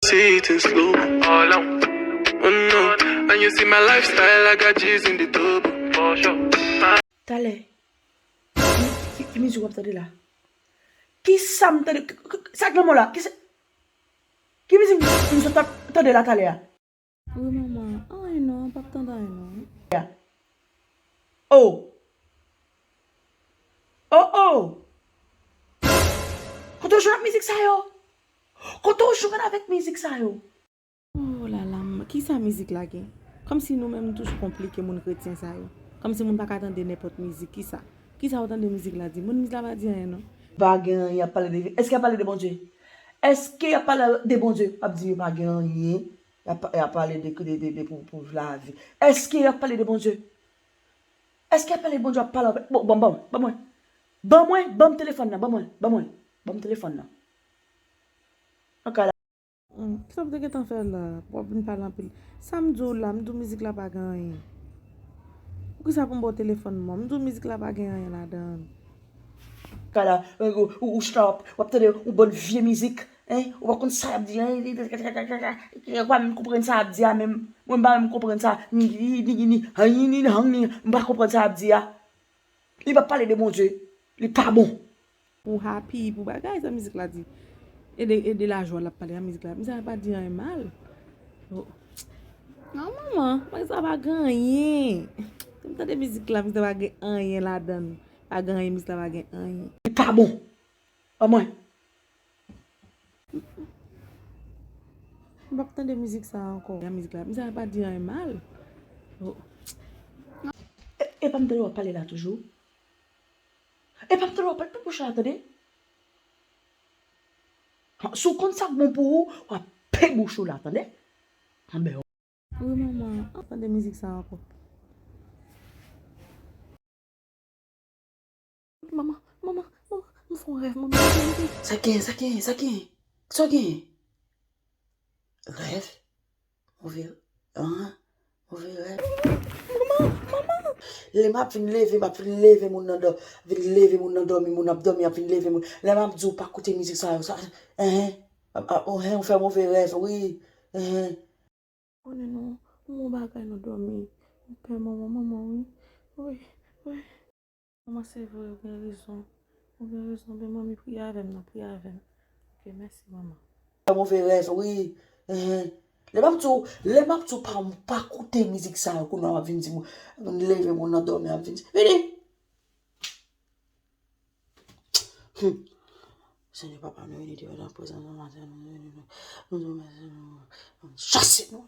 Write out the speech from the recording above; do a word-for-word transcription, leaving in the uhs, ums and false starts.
See it in slow. All out. Oh no. And you see my lifestyle, I got G's in the double. For sure. Talè. Ki, ki, ki mizik w ap tande la? Ki sa m tande? Ki, ki, sa k nan mo la? Ki sa, ki mizik m sot ap tande la talè a? Wi, manman. Anyen non, m p ap tande anyen non. Ya. Oh. Oh, oh. Kote w jwenn ak mizik sa yo? Kote w jwenn avèk mizik sa yo? Oh la la, m- kisa mizik la gen? Kòmsi nou menm nou toujou konplike moun kretyen sa yo. Kòmsi moun pa ka tande nenpòt mizik. Kisa? Kisa w tande mizik la di? Moun mizik la pa di anyen non. Pa gen anyen, y ap pale de, èske y ap pale de Bondye? Èske y ap pale de Bondye? Y ap di yo pa gen anyen. Y ap, y ap pale de, de, de, de pou, pou lavi. Èske y ap pale de Bondye? Èske y ap pale de Bondye? Y ap pale anpil. Bon, bon, bon, ban mwen. Ban mwen, ban m telefòn nan, ban mwen, ban mwen. Ban m telefòn nan. An ka la. Hmm, kisa w te gentan fè la? W ap vin pale anpil. Sa m di w la, m di w mizik la pa gen anyen. Poukisa pou m ba w telefòn mwen? M di w mizik la pa gen anyen ladan l. Kala, ou, ou, ou chita w ap, w ap tande yon bann vye mizik, en, ou pa konn sa y ap di, en, ou pa menm konprann sa y ap di a menm. Mwen m pa menm konprann sa, ni, ni, ni, ni, ni, ni, ni, ni, ni, m pa konprann sa y ap di a. Li p ap pale de Bondye, li pa bon. Pou happy, pou bagay, sa mizik la di. E de, e de lajwa l ap pale nan mizik la. Mizik la pa di anyen mal. Oh. Non, manman, bagay sa pa gen anyen. Lè m tande mizik la, mizik la pa gen anyen ladan l. Pa gen anyen, mizik la pa gen anyen. Li pa bon. Ban mwen. M p ap tande mizik sa ankò. Nan mizik la, mizik la pa di anyen mal. Oh. E, e pa m tande w ap pale la toujou? E pa m tande w ap pale, pe bouch la tande? Ha, si w konn sa k bon pou ou, w ap pe bouch ou la tande? Anben. Wi, manman, an tande mizik sa ankò. Manman, manman, manman, m fè yon rèv, manman, manman, manman. Sa gen, sa gen, sa gen? Sa gen? Rèv? Move, ah, move rèv. Manman, manman. Lè m ap vin leve, m ap vin leve moun nan dò-, vin leve moun nan dòmi, moun ap dòmi, ap vin leve moun. Lè m ap di w pa koute mizik sa yo, sa, enhen, ap, ap, enhen, ou fè move rèv, wi, enhen. Konnen non, yon bon bagay nan dòmi. M pè manman, manman, wi. Wi, wi. Manman, se vre, ou gen rezon. Ou gen rezon, men manmi, priye avè m non, priye avè m. Ok, mèsi, manman. Fè move rèv, wi. Enhen. Lè m ap di w, lè m ap di w pa, pa koute mizik sa yo, kounye a w ap vin di m, vin leve moun nan dòmi, ap vin di, vini! Hmm. Senyè Papa, nou vini devan nan prezans ou maten, nou vini, nou, nou di w mèsi, nou, nou chase nou.